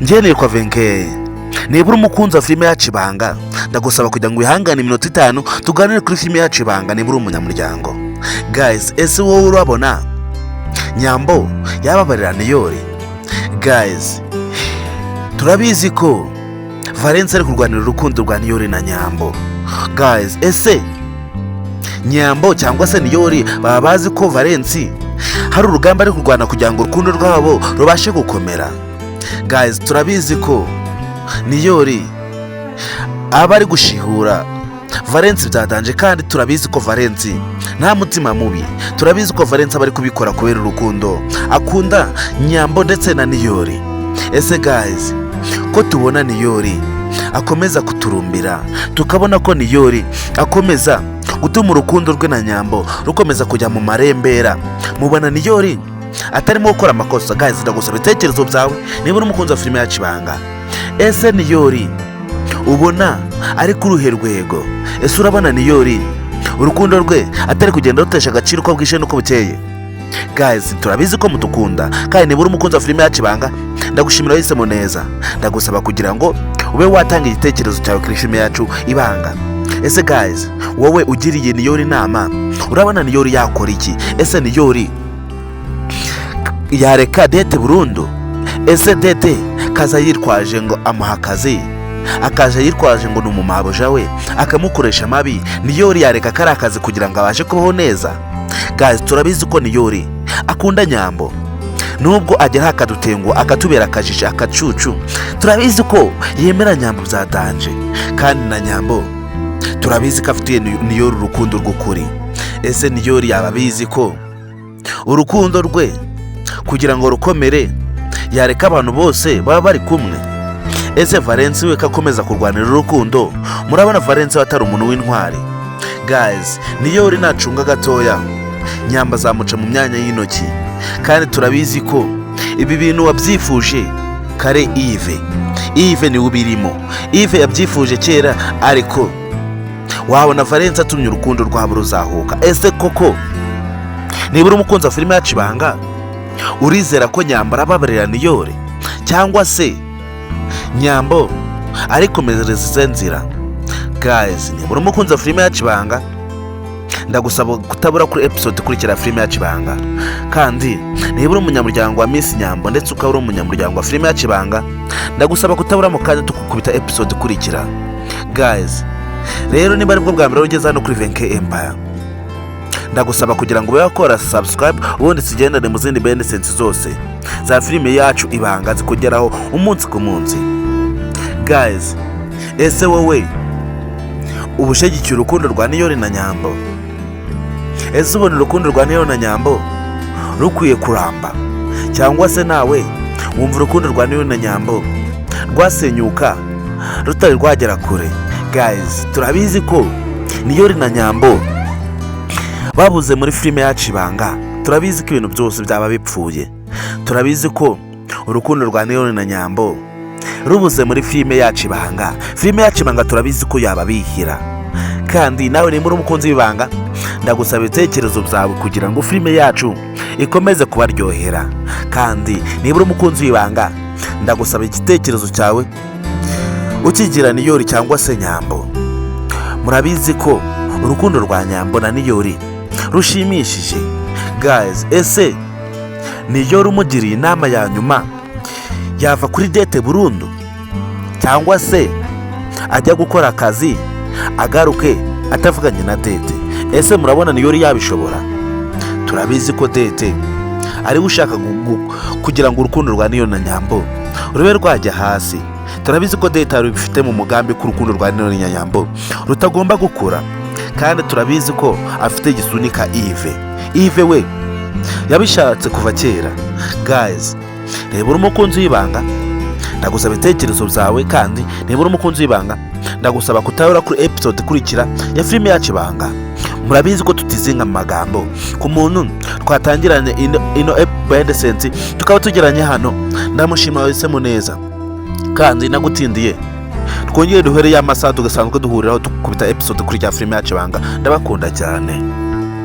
Njye nitwa Venke. Niba uri umukunzi wa filime yacu Ibanga, ndagusaba kugira ngo wihangane iminota 5 tuganire kuri filime yacu Ibanga. Niba uri umunyamuryango, guys, ese wowe urabona Nyambo yababarira Niyori? Guys, turabizi ko Valence ari kurwanira urukundo rwa Niyori na Nyambo. Guys, ese Nyambo cyangwa se Niyori baba bazi ko Valence hari urugamba ari kurwana kugira ngo urukundo rwabo rubashe gukomera? Guys, turabizi ko Niyori aba ari gushihura Valence byatanje, kandi turabizi ko Valence nta mutima mubi. Turabizi ko Valence aba ari kubikora kubera urukundo akunda Nyambo ndetse na Niyori. Ese guys, ko tubona Niyori akomeza kuturumbira, tukabona ko Niyori akomeza gutuma urukundo rwe na Nyambo rukomeza kujya mu marembera, mubona Niyori atarimo gukora amakosa? Guys, ndagusaba ibitekerezo byawe niba uri umukunzi wa filime yacu Ibanga. Ese Niyori ubona ari kuri uruhe rwego? Ese urabona Niyori urukundo rwe atari kugenda rutesha agaciro uko bwije n'uko bukeye? Guys, turabizi ko mudukunda, kandi niba uri umukunzi wa filime yacu Ibanga, ndagushimira wahisemo neza. Ndagusaba kugira ngo ube watanga igitekerezo cyawe kuri filime yacu Ibanga. Ese guys, wowe ugiriye Niyori inama, urabona Niyori yakora iki? Ese Niyori yareka Dete burundu? Ese Dete kaza yitwaje ngo amuha akazi, akaje yitwaje ngo ni umumabuja we, akamukoresha amabi, Niyori yareka kari akazi kugira ngo abashe kubaho neza? Guys, turabizi ko Niyori akunda Nyambo, nubwo agera akadutenguha, akatubera akajiji, akacucu. Turabizi ko yemera Nyambo bya danger, kandi na Nyambo turabizi ko afitiye Niyori urukundo rw'ukuri. Ese Niyori yaba abizi ko urukundo rwe kugira ngo rukomere yareka abantu bose baba bari kumwe? Ese Valence we ko akomeza kurwanira urukundo, murabona Valence we atari umuntu w'intwari? Guys, Niyori nacunga gatoya, Nyamba azamuca mu myanya y'intoki, kandi turabizi ko ibi bintu wabyifuje kare. Ive, Ive niwe ubirimo. Ive yabyifuje kera, ariko wabona Valence atumye urukundo rwabo ruzahuka. Ese koko niba uri umukunzi wa filime yacu Ibanga, urizera ko Nyambo arababarira Niyore, cyangwa se Nyambo arikomereza ize nzira? Guys, niba uri umukunzi wa filime yacu Ibanga, ndagusaba kutabura kuri episode ikurikira filime yacu Ibanga. Kandi niba uri umunyamuryango wa Miss Nyambo ndetse ukaba uri umunyamuryango wa filime yacu Ibanga, ndagusaba kutabura mu kanya tukukubita episode ikurikira. Guys, rero niba aribwo bwa mbere ugeze hano kuri Venke Empire, ndagusaba kugira ngo ube wakora subscribe, ubundi tugendane mu zindi benesensi zose za filime yacu Ibanga zikugeraho umunsi ku munsi. Guys, ese wowe uba ushyigikiye urukundo rwa Niyori na Nyambo? Ese ubona urukundo rwa Niyori na Nyambo rukwiye kuramba, cyangwa se nawe wumva urukundo rwa Niyori na Nyambo rwasenyuka rutari rwagera kure? Guys, turabizi ko Niyori na Nyambo babuze muri filime yacu Ibanga, turabizi ko ibintu byose byaba bipfuye. Turabizi ko urukundo rwa Niyori na Nyambo rubuze muri filime yacu Ibanga, filime yacu Ibanga turabizi ko yaba bihira. Kandi nawe nimba uri umukunzi w'Ibanga, ndagusaba ibitekerezo byawe kugira ngo filime yacu ikomeze kubaryohera. Kandi niba uri umukunzi w'Ibanga, ndagusaba igitekerezo cyawe ukigira Niyori cyangwa se Nyambo. Murabizi ko urukundo rwa Nyambo na Niyori rushimishije. Guys, ese Niyori umugiriye inama ya nyuma, yava kuri Dete burundu, cyangwa se ajya gukora akazi agaruke atavuganye na Dete? Ese murabona Niyori yabishobora? Turabizi ko Dete ariwe ushaka kugira ngo urukundo rwa Niyori na Nyambo rube rwajya hasi. Turabizi ko Dete rubifite mu mugambi ko urukundo rwa Niyori na Nyambo rutagomba gukura, kandi turabizi ko afite igisunika Ive. Ive we yabishatse kuva kera. Guys, reba, uri umukunzi w'Ibanga, ndagusaba ibitekerezo byawe. Kandi niba uri umukunzi w'Ibanga, ndagusaba kutabura kuri episode ikurikira ya filime yacu Ibanga. Murabizi ko tutizinga mu magambo. Ku muntu twatangiranye ino behind, tukaba tugeranye hano, ndamushima wahisemo neza. Kandi nagutindiye, twongere duhere ya masaha tugasanzwe duhuriraho, tukubita episode kuri ya filime yacu Ibanga. Ndabakunda cyane.